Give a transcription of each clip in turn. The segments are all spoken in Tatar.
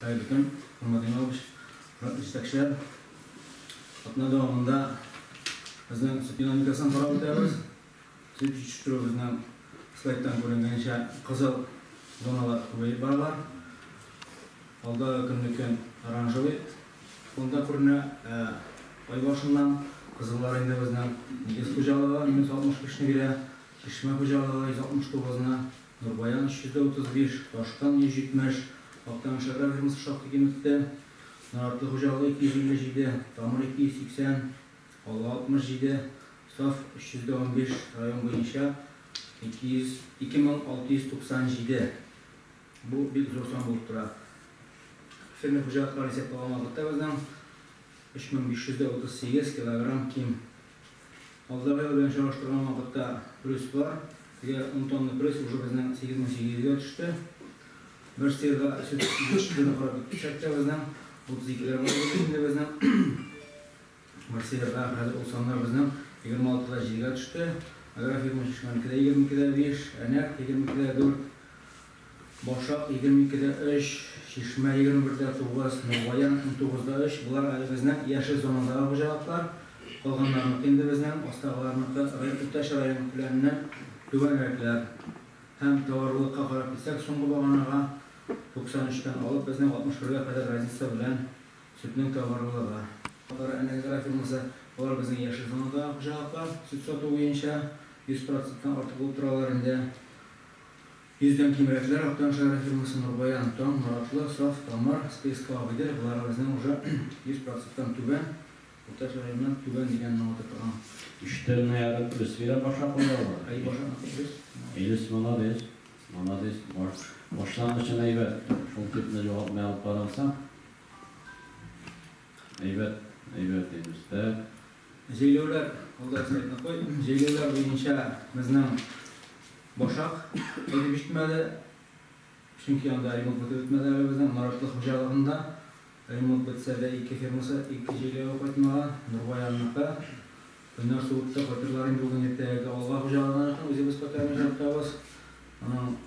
Хәерле көн, хөрмәтле Иванович, хөрмәтле җитәкчеләр. Атна дәвамында безнең сөт динамикасын карап үтәбез. Сөт җитештерү безнең слайдтан күренгәнчә кызыл зоналар күбәеп баралар. Алдагы көнне көн оранжевый фонда күренә, ә ай башыннан кызыллар инде безнең нигез хуҗалыгы минус 65 не бирә, Чишмә хуҗалыгы 169-ны, Нурбаян 335, Ташкын 170, Актаныш агрофирмасы шактый киметте, Наратлы хуҗалыгы 257, Тамыр 280, Алга 67, Саф 315, район буенча 200 2697. Бу бик зур сан булып тора. Фермер хуҗалыкларын исәпкә алган вакытта безнең 3538 килограмм ким. Алдагы ел белән чагыштырган вакытта плюс бар. Теге ун тонна плюс уже безнең 8800 гә төште. Бер сыерга сөт җитештерүне карап китсәк тә безнең 32 ләр бар иде инде безнең. Бер сыерга хәзер ул саннар безнең 26 да 7 гә төште. Агрофирма Чишмәнеке дә 22 дә 5, Әнәк 22 дә 4. Башак, 22 дә өч, Чишмә, 21 дә тугыз, Нурбаян, 19 да өч, болар әле безнең яшел зонадагы хуҗалыклар. Калганнарыныкы инде безнең, астагыларыныкы Үтәш район күләменнән түбәнрәкләр. Һәм товарлылыкка карап китсәк, соңгы баганага 93 тән алып безнең 61 гә кадәр разница белән сөтнең товарлылыгы. Алар Әнәк фирмасы, алар безнең яшел зонадагы хуҗалыклар, сөт сату буенча 100 проценттан артык булып торалар инде. Йөздән кимрәкләр, Актаныш агрофирмасы, Нурбаян, Таң, Наратлы, Саф, Тамыр, Спейска, Агыйдел, болары безнең уже 100 проценттан түбән, уртача районнан түбән дигәнне аңлата торган. Өч тонна ярым плюс бирә башак хуҗалыгы. Әй, башак плюс. Илүс молодец, молодец, баш, башлангычын әйбәт, шул типны югалтмый алып барылса, әйбәт, әйбәт, Илүс. Так. Җәйләүләр, алда слайдны куй. Җәйләүләр буенча безнең Башак кайтып җитмәде, чөнки анда ремонт бетеп бетмәде әле безнең. Наратлы хуҗалыгында ремонт бетсә дә, ике фермасы, ике җәйләве кайтмаган. Нурбаянныкы көннәр суытты, кайтырлар инде бүген иртәгә. Алга хуҗалыгыныкын үзебез кайтармыйча тотабыз. Аның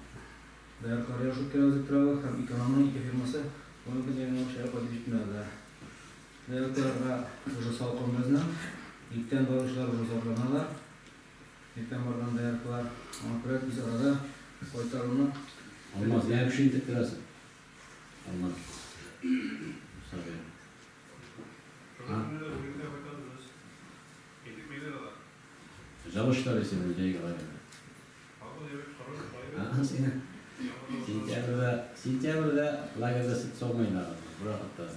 дояркалар яхшы үткәрәбез дип торабыз һәм Экономның ике фермасы бүгенге көндә генә үк әле кайтып җитмәде. Дояркаларга уже салкын безнең. Иртән баручылар уже зарланалар. Иртән барган дояркалар, аңа күрә тиз арада кайтаруны. Алмаз, нигә кеше интектерәсең? Алмаз. Сабир. А? Җабыштар исемен җәйге лагерьда. А, сине. Сентябрьдә, сентябрьдә лагерьда сөт саумыйлар. Бер вакытта.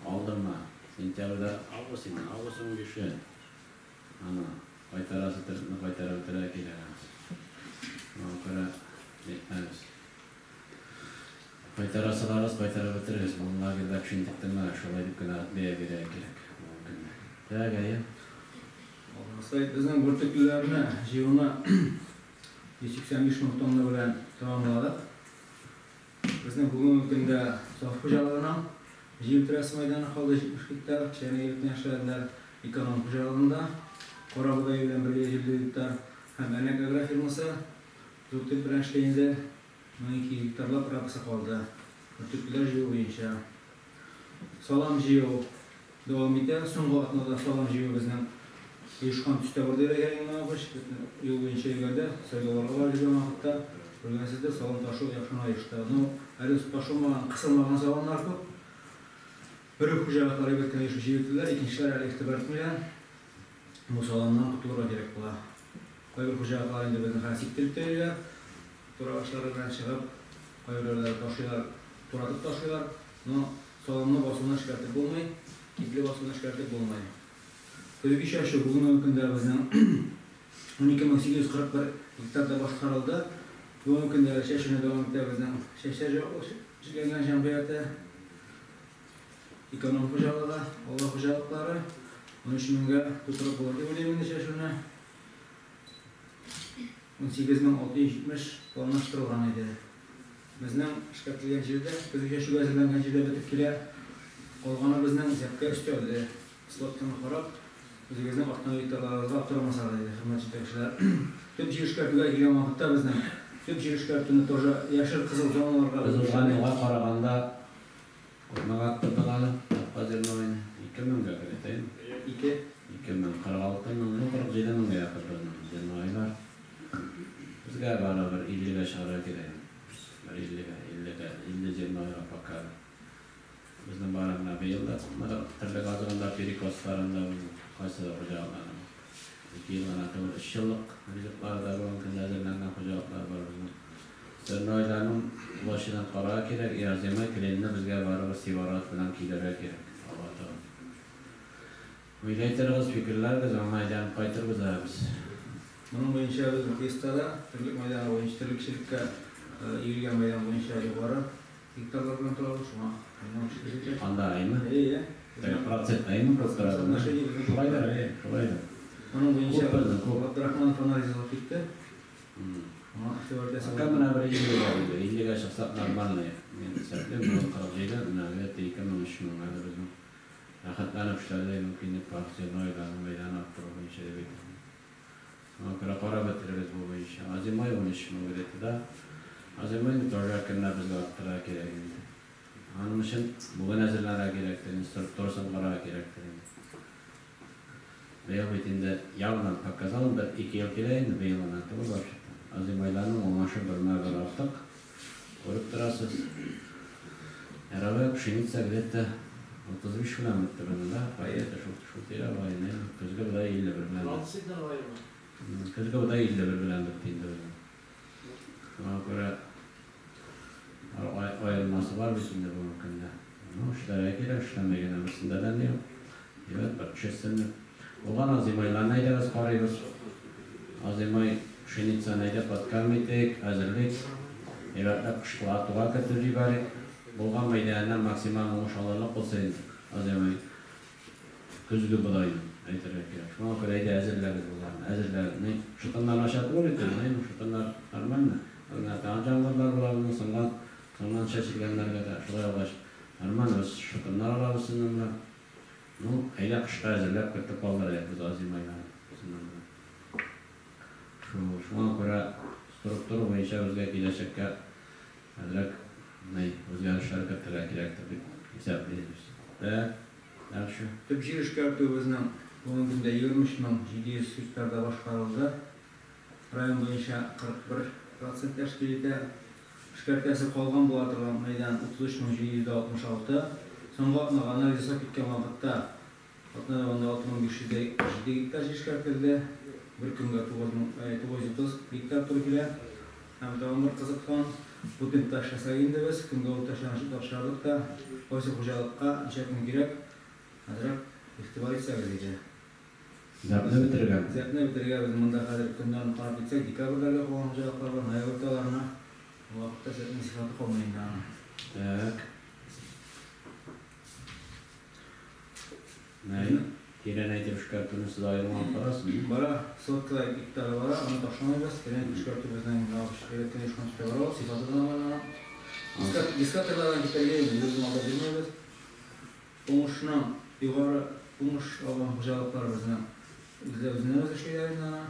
Алдырма. Сентябрьдә август инде, август 15-е. Аны кайтарасы терлекне кайтарып бетерә киләбез. Шуңа күрә әйтмәбез. Кайтарасыларыгыз кайтарып бетерегез. Бу лагерьда кеше интектермәгез. Шулай дип кенә бәя бирергә кирәк бүгенге көндә. Так, әйе. Сайт безнең бөртеклеләрне җыюны 185 мең тонна белән тәмамладык. Безнең бүгенге көндә Саф хуҗалыгының җир трасса мәйданы калды 70 гектар, Чәйнә егетенә эшләделәр, Эконом хуҗалыгында карабодай белән бергә 150 гектар һәм Әнәк агрофирмасы зур темп белән эшли инде, 1200 гектарлап рапсы калды. Бөртеклеләр җыю буенча. Салам җыю дәвам итә. Соңгы атнада салам җыю безнең оешкан төстә барды Рәгәй Имамович. Юл буенча йөргәндә, сайлауларга барып йөргән вакытта күргәнсездер, салам ташу яхшы гына оешты. Ну, әле ташылмаган, кысылмаган саламнар күп. Бер үк хуҗалыклар әйбәт кенә оешып җыеп бетерделәр, икенчеләр әле игътибар итмиләр. Бу саламнан котылырга кирәк була. Кайбер хуҗалыклар инде безнең хәзер сиптереп тә йөриләр. Турагачлары белән чыгып, кайберәүләре ташыйлар, туратып ташыйлар. Но саламны басуны эшкәртеп булмый, ипле басуны эшкәртеп булмый. Көзге чәчү бүгенге көндә безнең 12841 гектарда башкарылды. Бүгенге көндә чәчүне дәвам итә безнең Чәчәр җирләнгән җәмгыяте, Эконом хуҗалыгы, Алла хуҗалыклары. 13 меңгә тутырып булыр дип уйлыйм инде чәчүне. 18670 планлаштырылган иде. Безнең эшкәртелгән җирдә, көзге чәчүгә әзерләнгән җирдә бетеп килә. Калганы безнең исәпкә өстәлде. Сводканы карап, үзегезнең арткан гектарларыгызга аптырамасагыз иде, хөрмәтле җитәкчеләр. Төп җир эшкәртүгә килгән вакытта безнең төп җир эшкәртүне тоже яшел-кызыл зоналарга Без узган елга караганда Быел да чыкмады терлек азыгында, перекосларында кайсы да хуҗалыкларның. 2 ел гына түгел, 3 еллык ризыклары да бүгенге көндә әзерләнгән хуҗалыклар бар безнең. Зернойларның площаден карарга кирәк, и озимой кленны безгә барыбер сиворат белән көйләргә кирәк. Алга таба. Уйлай торыгыз, фикерләрегез, аңа әйләнеп кайтырбыз әле без. Моның буенча без Кыестада терлек мәйданы буенча терлекчелеккә игелгән мәйдан буенча югары гектарлар белән торабыз, шуңа уңыш җитә. Анда әйме? Әйе. Теге процент әйме күп тора? Соотношение безнең. Шулайдыр, әйе, шулайдыр. Моның буенча Күп безнең, күп. Абдрахманов анализ ясап китте. Шуңа игътибар итәсе. Пока менә бер 50 бар инде. 50-гә чыксак нормальный. Мин исәплим, бүген 47, менә где-то 2000, 3000 әле безнең. Рәхәтләнеп эшләргә мөмкинлек бар. Зернойларның мәйданын арттыру буенча дип әйтәм. Шуңа күрә карап бетерегез бу буенча. Озимой 13 мең где-то да. Озимойны тоже әкренләп безгә арттырырга кирәк инде. Аның өчен бүген әзерләргә кирәктер инде, структурасын карарга кирәктер инде. Быел бит инде явно показал, бер 2 ел килә инде, быел гына түгел вообще-то. Озимойларның уңышы бермә-бер артык. Күреп торасыз. Яровая пшеница где-то 35 белән бетте безнең, да? Пай это шул тирә була инде. Көзге бодай 51 белән. Көзге бодай 51 белән бетте инде безнең. Шуңа күрә аермасы бар бит инде бүгенге көндә. Ну, эшләргә кирәк, эшләмәгән берсендә дә ни юк. Әйбәт, бер төшәсенме. Булган озимойларны әйдәгез карыйбыз. Озимой пшеницаны әйдә подкормить, әзерлик. Әйбәтләп кышкы атуга кертеп җибәрик. Булган мәйданнан максималь уңыш алырлык булса инде. Озимой көзге бодайны әйтергә кирәк. Шуңа күрә әйдә әзерләгез буларны. Әзерләгез. Ни, шытымнар начар түгел икән, әйме, шытымнар нормально. Менә тагын яңгырлар була, безнең соңган чәчелгәннәргә дә шулай алгач. Нормально, без шытымнар алабыз сезнең белән. Ну, әйдә кышка әзерләп кертеп калдырыйк без озимойларны сезнең белән. Шуңа күрә структура буенча безгә киләчәккә әзрәк үзгәрешләр кертергә кирәктер дип исәплибез. Так, дальше. Төп җир эшкәртү безнең бүгенге көндә 23700 гектарда башкарылды. Район буенча 41% тәшкил итә. Эшкәртәсе калган була торган мәйдан 33766. Соңгы атнага анализ ясап киткән вакытта атна дәвамында 6507 гектар җир эшкәртелде. Бер көнгә 930 гектар туры килә. Һәм тагын бер кызык сан, бу темпта эшләсәк инде без көнгә уртача тапшырдык та, кайсы хуҗалыкка ничә көн кирәк, әзрәк игътибар итсәгез иде. Зәпне бетерергә. Зәпне бетерергә без монда хәзер көннәрне карап китсәк, декабрьләргә калган хуҗалыклар бар, ноябрь урталарына. Бу вакытта зәпнең сыйфаты калмый инде аның. Так. Нәй, тирән әйтеп эшкәртүне сез аерым алып барасызмы? Бара, сотка гектары бара, аны ташламыйбыз. Тирән әйтеп эшкәртү безнең әйбәт кенә оешкан төстә бара ул, сыйфаты да нормаль. Дискаторлардан китәргә инде, без алда бирмәйбез. Уңышның югары уңыш алган хуҗалыклар безнең үзләре үз эшлиләр инде аны.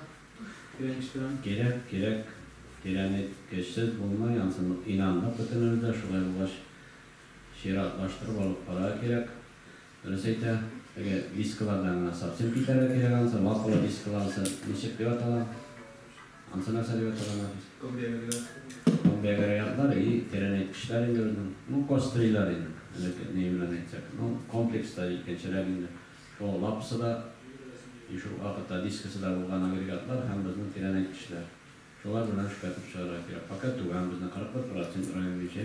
Тирән эшкәртү. Кирәк, кирәк. Тирән әйткәчсез булмай, ансын инандык бөтенебез дә, шулай булгач чиратлаштырып алып карарга кирәк. Дөрес әйтә, теге дискалардан гына совсем китәргә кирәк ансы, лапалы дискаларсы ничек дип атала? Ансы нәрсә дип атала, Нафис? Комби-агрегат. Комби-агрегатлар и тирән әйткечләр инде безнең. Ну, кострилар инде, элек ни белән әйтсәк. Ну, комплекста икенчерәк инде. Шул лапсы да, и шул вакытта дискасы да булган агрегатлар һәм безнең тирән әйткечләр. Шулар белән эшкәртеп чыгарга кирәк. Пока түгән безнең 41% район буенча.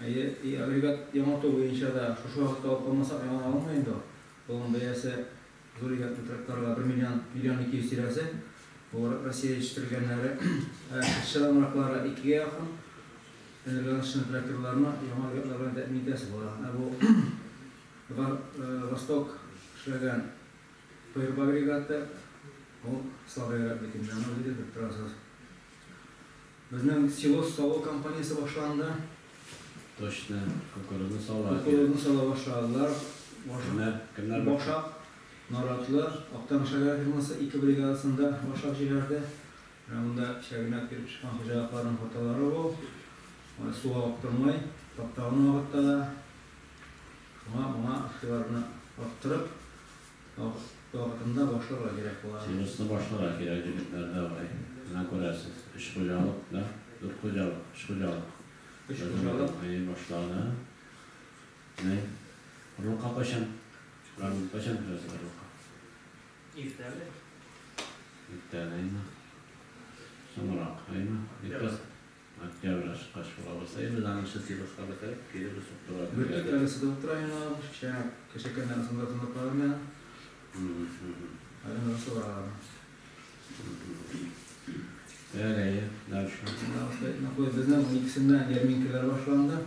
Әйе, и агрегат яңарту буенча да шушы вакытта алып калмасак, яңа алынмый инде ул. Булган бәясе зур егетле тракторга 1 миллион, миллион ике йөз тирәсе. Бу Россия җитештерелгәннәре, чыдамраклары 2-гә якын. Энергонашный тракторларны яңа агрегатлар белән тәэмин итәсе була. Ә бу Восток эшләгән ПРБ агрегаты, ул слабыйрак бит инде, аны үзе дә белеп торасыз. Безнең силос салу кампаниясе башланды. Точно, кукурузны сала. Кукурузны сала башладылар. Кемнәр? Кемнәр? Башак, Наратлы, Актаныш аграр фирмасы 2 бригадасында башак җибәрде. Менә монда шәгенә килеп чыккан хуҗалыкларның фотолары бу. Суга агып тормый, таптаган вакытта да. Шуңа моңа игътибарны арттырып, вакытында башларга кирәк була. Силосны башларга кирәк, егетләр, давай. Менә күрәсез, 3 хуҗалык, да? 4 хуҗалык, 3 хуҗалык. 3 хуҗалык. Әйе, башлады. Ни? Орлыкка кайчан? Кайчан керәсез орлыкка? Иртә әле. Иртә әле, әйме? Соңрак, әйме? Иртә октябрь чыккач була булса, без аның силоска бетереп, кире без суктыра. Бөртек әле сытылып тора инде, кичә кәшәкәннәр сындырып сындырып карадым мин. Әле нәрсә бар аларның. Әйе, дальше. Безнең 12-сендә ярминкәләр башланды.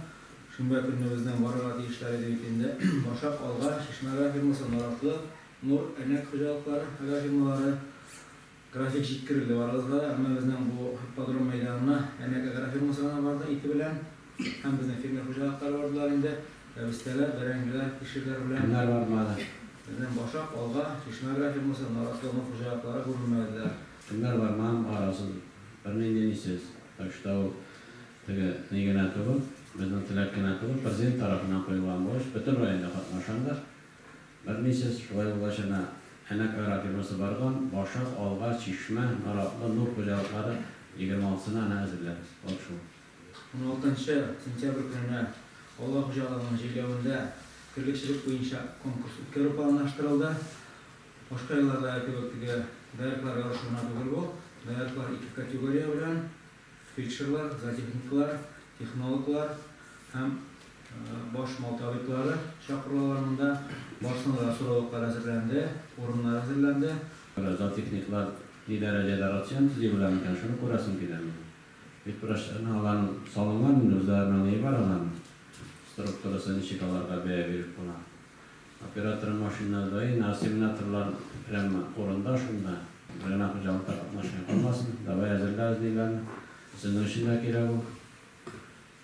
Шимбә көнне безнең барырга тиешләр иде бит инде. Башак, Алга, Чишмә агрофирмасы, Наратлы, Нур, Әнәк хуҗалыклары, агрофирмалары. График җиткерелде барыгызга да, әмма безнең бу ипподром мәйданына Әнәк агрофирмасы гына барды ите белән. Һәм безнең фермер хуҗалыклары бардылар инде. Кәбестәләр, бәрәңгеләр, кишерләр белән. Кемнәр бармады? Безнең Башак, Алга, Чишмә агрофирмасы, Наратлы, Нур хуҗалыклары күренмәделәр. Кемнәр бармаган арасыз бернинди нисез. Так что ул теге ни генә түгел, безнең теләк кенә түгел, президент тарафыннан куелган бу эш, бөтен районда катнашанда. Бернисез, шулай булгач әнә Әнәк агрофирмасы барган, Башак, Алга, Чишмә, Наратлы, Нур хуҗалыклары 26-сына әнә әзерләбез. Вот шул. 16 сентябрь көненә Алга хуҗалыгының җәйләвендә терлекчелек буенча конкурс үткәрү планлаштырылды. Башка еллардагы кебек теге дояркалар ярышы гына түгел бу. Дояркалар ике категория белән: фельдшерлар, зоотехниклар, технологлар һәм баш мал табиблары чакырылалар монда. Барысына да сораулыклар әзерләнде, урыннар әзерләнде. Зоотехниклар ни дәрәҗәдә рацион төзи белә микән, шуны күрәсем килә минем. Бит врачларның аларның салынган инде үзләренең ни бар аларның структурасы ничек аларга бәя биреп була. Оператор машинада, осеменаторлар прямо урында шунда. Бер генә хуҗалыкта катнашмый калмасын. Давай әзерләгез ниләрне. Сезнең өчен дә кирәк ул.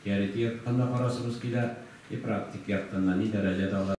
Теоретик яктан да карасыбыз килә, и практик яктан да ни дәрәҗәдә алар.